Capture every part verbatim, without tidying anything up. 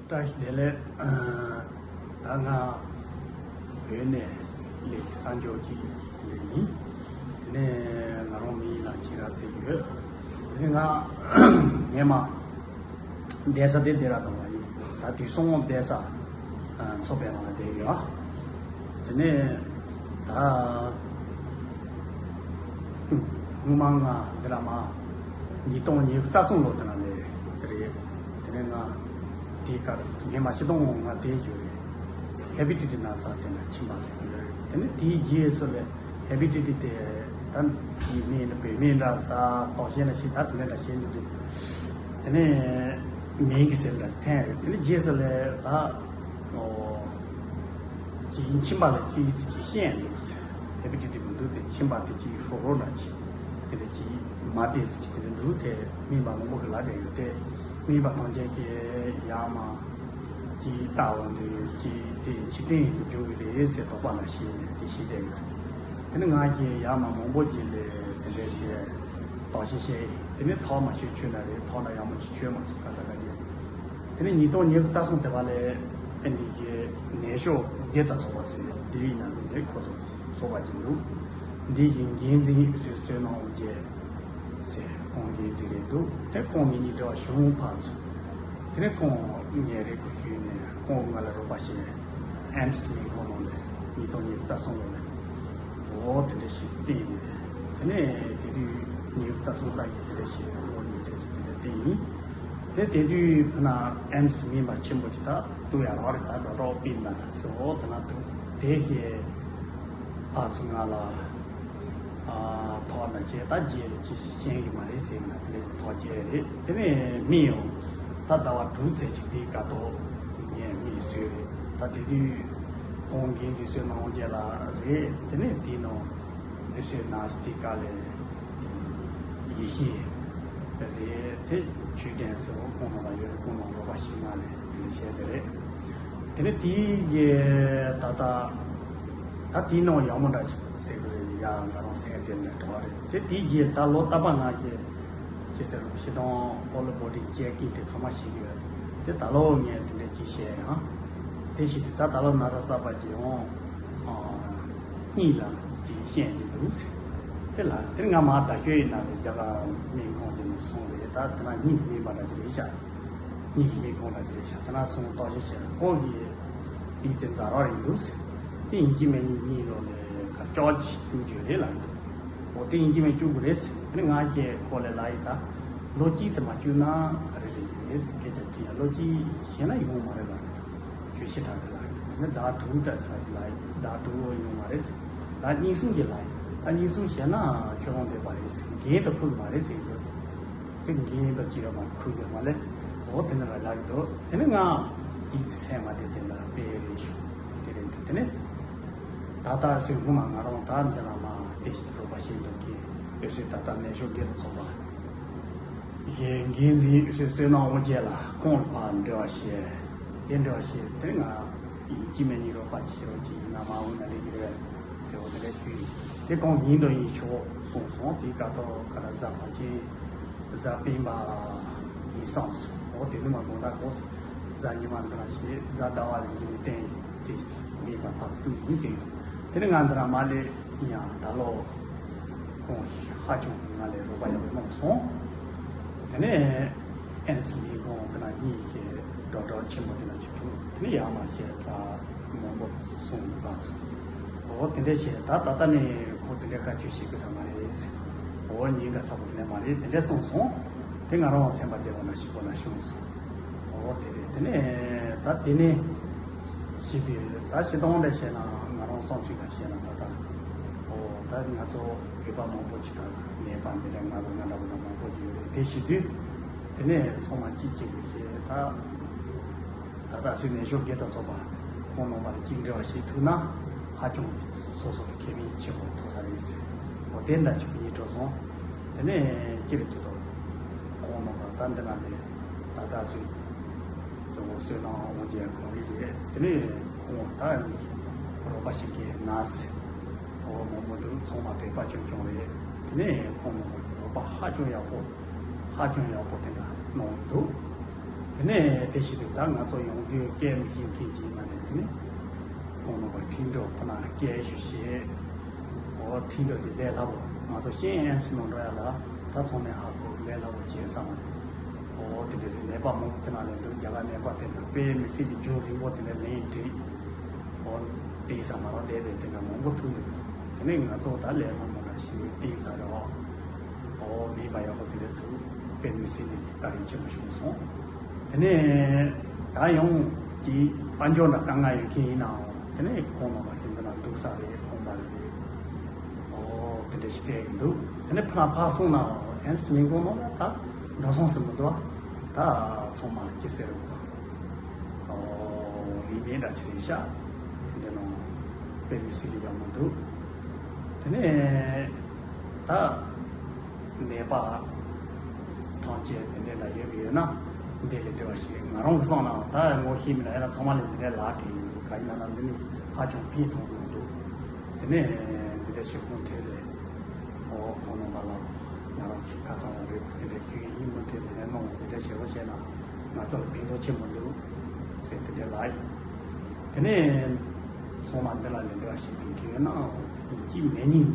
བཀྲ་ཤིས་བདེ་ལེགས། ད་ང་བོད་ནས་སླེབས་གསར་འབྱོར་ཅིག་ཡིན། དེ་ནས་ང་རང་མིང་ལ་འཇིགས་ར་ཟེར་གྱི་ཡོད། དེ་ནས་ང་ངས་མ་བསྡད་ས་དེ་སྡེ་ར་དང་ལ་ཡིན། ད་དུས་སོང་བསྡད་ས་མཚོ་པའི་ནང་ལ་བསྡད་ཡོད། དེ་ནས་ད་སྔོན་མ་ང་འདི་ལ་མ་ཉིས་སྟོང་ཉི་ཤུ་རྩ་གསུམ་ལོ་དེ་ན་ལས་རེད། དེ་ནས་ང་དེའི་སྐབས་ངས་མ་ཤི་སྟོང་ང་དེའི་རྒྱུ་རེད། ཧེ་པི་ཏི་ཏི་ན་ས་དེ་ན་ཕྱིན་པ་རེད། དེ་ནས་དེའི་རྗེས་སུ་ལས་ཧེ་པི་ཏི་ཏི་དེ་ད་དེའི་མིང་ནི་བོད་མིང་འདྲ་ས་དོགས་ཤེས་ན་ཤི་ད་དེ་ནས་འདྲ་བཤད་འདུག་དེ་ནས་མིང་གི་ཟེར་འདྲ་ཐེན་རེད། དེ་ནས་རྗེས་སུ་ལས་ད། ཅིག་ཕྱིན་པ་ལས་ཏིག་ཙི་ཅིག་ཤེས་ཡ་འདུག་ཟེར། ཧེ་པི་ཏི་ཏི་མི་འདུག་དེ་ཕྱིན་པ་དེ་ཅིག་ཧྲོ་ཧྲོ་འདྲ་ཅིག་དེ་འདྲ་ཅིག་མ་བདེ་ཟེར་ཅིག་དེ་འདྲ་འདུག་ཟེར་སྨན་པ་མང་པོ་གི་ལ་བསྡད་ཡོད་དེ། སྨན་པ་ཐམས་ཅད་ཀྱིས་ཡ་མ་ཅིག་ལྟ་བ་འདུག་ཅིག་དེ་འཆི་རྟེན་ཡིན་འགྱུར་གི་རེད་ཟེར་དོགས་པ་ལ་ཤེས་ནས་དེ་ཤེས་བསྡད་ཡོད། དེ་ནི་ང་གིས་ཡ་མ་མང་པོ་ཅིག་ལས་དེ་འདྲ་ཞིག་དོགས་ཤེས་བཤད་ཡིན། དེ་ནི་ཐོག་མ་ཤོད་ཆོད་ན་རེད། ཐོག་ན་ཡག་མོ་ཅིག་ཆོད་མ་སོང་ཁ་ས་ཁ་རྗེས། དེ་ནས་ཉིས་སྟོང་ཉི་ཤུ་རྩ་གསུམ་དེ་བ་ལས་ཨ་ནི་གི་ནད་གཞུང་དགེ་རྩ་ཚོགས་པ་ཟེར་ལྡི་ལི་ནང་གི་འདྲེ་ཁོ་ཚོ་ཚོགས་པ་ཅིག་འདུག་འདི་གི་འགན་འཛིན་ཟེར་བསོད་ནམས་དབང་རྒྱལ་ཟེར་ཁོང་འགན་འཛིན་རེད་འདུག་དེ་ཁོང་གཉིས་འབྲེལ་བ་བྱུང་ཕར་ཚུར། དེ་ནས་ཁོང་ངའི་རེ་སྐུལ་ཞུས་ནས་ཁོང་ང་ལ་རོགས་པ་བྱས། ཨེམ་སི་མིང་ཁོང་ནང་ནས་ཉིས་སྟོང་ཉི་ཤུ་རྩ་གསུམ་ལོ་ལ་འོ་དེ་འདྲ་ཞིག་བསྟན་ནས། དེ་ནས་དེ་དུས་ཉི་ཤུ་རྩ་གསུམ་རྩ་བཞི་དེ་འདྲ་ཞིག་ལོ་ཉི་ཤུ་རྩ་གཅིག་དེ་འདྲ་བསྟན་ཡིན། དེ་དེ་དུས་ཕུ་ན་ཨེམ་སི་མིན་པ་ཆེན་པོ་ཅིག་ད་ཏུ་ཡ་རོགས་རེད། ད་ཌོག་ཊར་པིན་ན་ཟེར་འོ་དེ་ན་ཏུ་དེ་ཞེས་ཕར་ཚུར་ང་ལ་ཐོག་ན་བྱས་ད་རྗེས་ལ་ཅི་ཞིག་ཤེས་ཀྱི་མ་རེད་ཟེར་ན་དེ་ལས་ཐོག་བྱས་རེད། དེ་ནས་མི་ཡོང་ད་ཟླ་བ་དྲུག་ཚེས་ཅིག་དེའི་ཀ་ཏོ་ངས་མི་བཟོས་རེད། ད་དེ་དུས་ཁོང་འགན་འཛིན་བཟོས་གནང་རྒྱ་ལ་རེད། དེ་ནས་དེའི་ནང་མི་བཟོས་ན་སྟི་ཀ་ལས། ཡེ་ཤེས་རེད། དེ་ཆོས་ལྡན་ཟེར་བ་ཁོང་རྣམ་པ་ཡོད་རེད། ཁོང་རྣམ་རོགས་པ་ཞིག་མ་ལས་དེ་ལས་བྱས་དེ་རེད། དེ་ནས་དེའི་གི་ད་ལྟ་ད་དེའི་ནང་ཡག་མོ་འདྲ་ཞིག་ཟེར་གི་རེད། ཡ་ང་རང་སེམས་དེ་འདྲ་འགྲོ་བ་རེད། དེ་དེའི་གི་ད་ལོ་རྟག་པ་ང་གི་ཅི་ཟེར་རུང་ཤི་དང་ཨོ་ལོ་བོ་ཌི་ཅེ་ཀིང་དེ་ཚང་མ་ཞིག་ཡོད། དེ་ད་ལོ་ངས་དེ་འདྲ་ཅིག་བཤད་ཡང་དེ་ཞིག་དེ་ད་ད་ལོ་ན་ཚ་གསར་པ་ཅིག་འོང་། གཉིས་ལ་ཅིག་ཤེས་ཀྱི་འདུག་ཟེར། དེ་ལ་དེ་ང་མ་ད་ཤོད་ཡིན་ན་རྒྱ་གར་མི་ཁོང་ཅིག་ནས་སོང་རེད། ད་དེ་ན་གཉིས་མིན་པ་འདྲ་ཅིག་རེད་ཤག་གཉིས་མི་ཁོང་འདྲ་ཅིག་རེད་ཤག་དེ་ན་སོང་ཏོག་ཞིག་བྱས་ན་ཁོང་གིས་དེའི་ཚེ་འཛར་བ་རེད་འདུག་ཟེར། དེ་ཡིན་གཅིག་མིན་གཉིས་གཉིས་ལོ་ལས་ཁ་ཅོག་ཅིག་བཅུག་རྒྱུ་རེད་ལབ་འདུག་འོ་དེ་ཡིན་གཅིག་མིན་བཅུག་དགོས་རེད་ཟེར། དེ་ནས་ང་ཁྱེད་ཁོ་ལས་ལ་ཡི་ད་ལོ་གཅིག་ཙམ་མ་བཅུག་ན་ག་རེ་རེད་ཡིན་རེད་ཟེར། སྐད་ཆ་དྲིས་ཡ་ལོ་གཅིག་བྱས་ན་ཡོང་མ་རེད་ལབ་འདུག་ཁྱོད་ཤི་དྲག་གི་ལ་ཡིན་ཟླ་དྲུག་ཙམ་ཚར་གྱི་ལ་ཡིན། ཟླ་དྲུག་ཡོང་མ་རེད་ཟེར། ཟླ་གཉིས་གསུམ་གྱི་ལ་ཡིན། ཟླ་གཉིས་གསུམ་བྱས་ན་ཁྱོད་རང་བསྡད་པ་རེད་ཟེར། འགན་དུ་ཕུག་མ་རེད་ཟེར་གྱི་འདུག་དེ་འགན་དུ་ཅི་ཡོད་མ་ཁུག་ཡོད་མ་ལས་འོ་དེ་ནི་ར་ལག་གི་འདུག་དེ་ནི་ང་དེའི་སེམས་མ་བདེ་དེ་ལ་དཔེ་རེད་ཞུ་དེ་རེད་འདུག་དེ་ནི་ད་ལྟ་སོས་ངོ་མ་ང་རང་ད་འདི་ལ་མ་དེ་ཞིག་རོགས་པ་བྱེད་འདུག་གི་ཨེ་སོས་ད་ལྟ་ནད་གཞུང་སྒེར་དུ་ཚོགས་པ། ཡའི་འགན་འཛིན་ཨུ་ཚོའི་བསོད་ནམས་དབང་རྒྱལ་ལགས་ཁོང་ལ་ཕར་འབྲེལ་བ་བྱས། དེ་འབྲེལ་བ་བྱས་དེ་ང་ཡིན་གཅིག་མིན་གཉིས་རོགས་པ་ཅིག་བྱེད་རོགས་ཅིག་ཡིན་ན་མ་འོངས་ན་ལས་ཀྱི་རེད་ཟེར་བ་དེ་འདྲ་ཞུས། དེ་ཁོང་ཡིན་དང་ཡིན་ཆོག་གསུངས་སོང་། དེའི་སྐབས་ཐོག་ཁ་ལ་གཟའ་ཕལ་ཆེན་གཟའ་སྤེན་པ་ཡིན་བསམ་སོང་། འོ་དེ་ནི་མ་དགོངས་དག་གོ་གཟའ་ཉི་མ་འདི་ར་ཞིག་གཟའ་ཟླ་བ་ལ་ཡིན་ནི་བསྟན་དེ་མིན་པ་ཕར་ཚུར་ཡིན་ཟེར། དེ་ནི་ང་འདི་ར་མ་ལས་ཡིན་ཡང་ད་ལོ། ཁོང་ཧ་ཅང་ང་ལས་རོགས་པ་ཡག་པོ་གནང་སོང་། དེ་ནས་ཨེན་སི་མི་ཁོང་དེ་ན་གཉིས་ཀྱི་ཌོག་ཊར་ཆེན་པོ་དེ་ན་ཅིག་ཐུག་དེ་ནས་ཡག་མ་བཤད་ཚ་མང་པོ་གསུངས་འདུག་ག་འོ་དེ་འདྲས་བཤད་ད་ད་ལྟ་ནས་ཁོ་དེ་འདྲས་ཁ་ཆུ་ཞིག་དགོས་ས་མ་རེད། འོ་ཉིན་ག་ཚ་པོ་དེ་འདྲས་མ་རེད་དེ་འདྲས་གསུངས་སོང་། དེ་ང་རང་སེམས་པ་བདེ་བ་ན་ཞིག་པོ་ན་བྱུང་སོང་། འོ་དེ་རེད། དེ་ནས་ད་དེ་ནས་ཞི་བདེ་ད་ཞི་སྟོང་ལས་བཤད་ན་ང་རང་བསམ་ཚུལ་ལ་བཤད་ན་ད་ལྟ་འོ་ད་ང་ཚོ་བོད་པ་མང་པོ་ཅིག་ད་ནད་པ་འདི་འདྲ་ང་དང་ང་འདྲ་བོ་ན་མང་པོ་ཅིག་ཡོད་རེད། དེ་ཞི་དུས་དེ་ནས་ཚང་མ་གཅིག་གཅིག་གིས་བཤད་ད་ད་ད་སུས་ནད་གཞུང་དགེ་རྩ་ཚོགས་པ་ཁོང་རྣམ་པ་ལ་གཅིག་འབྲེལ་བ་ཞིག་ཐུག་ན་ཧ་ཅང་སོ་སོ་ལ་ཁེ་ཕན་ཆེན་པོ་ཐོགས་ས་རེད་ཟེར། འོ་དེ་འདྲ་ཅིག་གི་ཡིད་སྤྲོ་སོང་། དེ་ནས་ཅི་རེད་ཅི་ཐོག་ཁོང་རྣམ་པ་ད་འདི་ན་ནས་ད་ད་སུས། ཇོ་བོ་བསོད་ནམས་དབང་རྒྱལ་ཁོང་རེད་ཅེས་དེ་ནས་ཁོང་ད་ནི་རོགས་པ་ཞིག་གིས་ན་ཟེར། འོ་མོ་མོ་འདུག་ཚང་མ་དད་པ་ཆུང་ཆུང་རེད། དེ་ནས་ཁོང་རོགས་པ་ཧ་ཅང་ཡག་པོ་ཧ་ཅང་ཡག་པོ་དེ་འདྲ་གནང་འདུག་དེ་ནས་དེ་བྱེད་དུས་ད་ང་ཚོ་ཡོང་དུས་སྐད་མི་ཤེས་མཁན་ཅིག་ཡིན་ན་ནས་དེ་ནས་ཁོང་རྣམ་པ་ཁྲིན་ཏུའུ་ཁོ་ན་སྐད་ཞུ་བྱེད། འོ་ཁྲིན་ཏུའུ་དེ་ལས་སླ་པོ་མ་གཏོགས་གཞན་ཨེམ་སི་ནང་འགྲོ་ཡ་ལ་ད་ཚང་མས་ཧ་གོ་ལས་སླ་པོ་བྱས་བསམ། འོ་དེ་འདྲ་རེད། ནད་པ་མང་པོ་དེ་ན་ལས་འདུག་རྒྱ་གར་ནད་པ་དེ་ན་དཔེ་མི་སྲིད་ཀྱི་རྒྱུན་རིང་པོ་དེ་ནས་ལན་བྲིས། འོ་དེ་ཡིན་ས་མ་རོགས་བསྡད་པའི་དེ་འདྲ་མང་པོ་ཐུག་འདུག་དེ་ནས་ང་ཚོ་ད་ལས་སླ་པོ་འདྲ་ཞིག་བསྟན་ས་རེད་བ། འོ་མེད་པ་ཡག་པོ་དེ་འདྲ་ཐུག་དཔེ་མི་སྲིད་ཀྱི་བཀའ་དྲིན་ཆེན་པོ་བྱུང་སོང་། དེ་ནས་ད་ཡང་གི་དཔལ་འབྱོར་འདྲ་དཀའ་ངལ་ཡོད་མཁན་ཡིན་ནའང་དེ་ནས་ཁོང་རྣམ་པ་ཞིག་འདི་ན་འདུག་ས་རེད། ཁོང་པ་རེད། འོ་དེ་འདྲ་ཞིག་བལྟས་ཀྱི་འདུག་དེ་ནས་ཕ་ཕར་སོང་ན་ཨེམ་སི་ཉིན་གུང་ནང་ལ་ད་འགྲོ་སོང་ཟིན་མི་འདུག་ད་ཚང་མ་སྐྱེ་སེ་རེད། འོ་རིག་གནས་འདྲ་ཅི་རེད་ཤག་དེ་འདྲ་ནང་དཔེ་མི་སྲིད་ཀྱི་ཡག་མོ་འདུག་དེ་ནས་ད་ནད་པ་ཐམས་ཅད་དེ་འདྲ་ལ་ཡོད་པ་ཡོད་ན་འདི་ལས་བྲེལ་བ་ཞིག་ང་རང་གི་བསམ་ན་ད་ངོ་ཤེས་མི་ལ་ཡ་ལ་ཚང་མ་ལས་འདི་འདྲ་ལ་དྲན་ཡོད། ག་ཡིན་ན་ན་འདི་ནི་ཧ་ཅང་ཕན་ཐོགས་མི་འདུག་དེ་ནས་འདི་འདྲ་ཞིག་ཁོང་ཐོས་ལས། ཨོ་ཁོང་རྣམ་པ་ལ་ང་རང་གི་ཁ་ཚང་བ་རེད། དེ་འདྲ་ཁྱོད་ཡིན་མི་འདྲ་དེ་འདྲ་གནང་དེ་འདྲ་བྱེད་རོགས་བྱས་ན་ང་ཚོ་ལ་ཕན་ཐོགས་ཆེན་པོ་འདུག་ཟེར་དེ་འདྲ་ལབ་ཡིན། དེ་ནས་ཚང་མ་འདི་ལ་ལས་འབྲེལ་བ་བྱེད་མཁན་ཁྱོད་ཡོད་ན་ཡིན་གཅིག་མེད་གཉིས་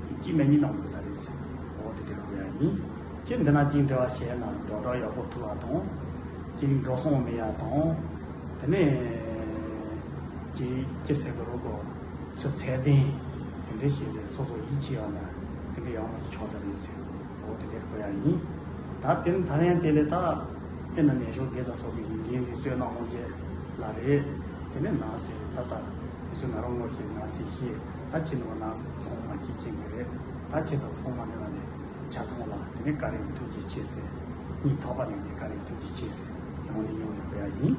ཡིན་གཅིག་མེད་གཉིས་གནང་དགོས་ས་རེད་ཟེར། ཨོ་དེ་འདྲ་དགོས་ཡ་ཡིན། ཁྱེད་འདི་ན་གཅིག་འབྲེལ་བ་བྱས་ན་སྒྲོག་སྒྲོག་ཡག་པོ་ཐུག་བ་དང་གཅིག་འགྲོ་སོང་མེད་ཡ་དང་དེ་ནས་གཅིག་ཅི་ཟེར་དགོས་རོགས་གོ་ཚོད་ཚད་ལྡན་དེ་འདྲ་ཞིག་ལས་སོ་སོ་ཡིད་ཆེས་ཡོད་ན་དེ་འདྲ་ཡག་མོ་ཞིག་ཆགས་ས་རེད་ཟེར། འོ་དེ་འདྲ་དགོས་ཡ་ཡིན། ད་དེ་ནི་ད་རེས་དེ་ལས་ད་དཔེར་ན་ནད་གཞུང་དགེ་རྩ་ཚོགས་པའི་འགན་འཛིན་བསོད་ནམས་དབང་རྒྱལ་ལགས་རེད། དེ་ནས་ན་ཟེར་ད་ལྟ་མི་སུ་ང་རང་ངོ་ཤེས་ན་ཟེར་ཤེས། ད་ཁྱེད་ནོར་ན་ཟེར་ཚང་མ་ཁྱེད་ཁྱེད་ཀྱི་རེད། ད་ཁྱེད་ཚོ་ཚང་མ་འདི་ལ་ནས་ཆ་ཚང་ལ་དེ་ནས་བཀའ་དྲིན་ཐུགས་རྗེ་ཆེ་ཟེར། སྙིང་ཐག་པ་ནས་ནས་བཀའ་དྲིན་ཐུགས་རྗེ་ཆེ་ཟེར་ཡང་ནས་ཡང་ནས་དགོས་ཡ་ཡིན།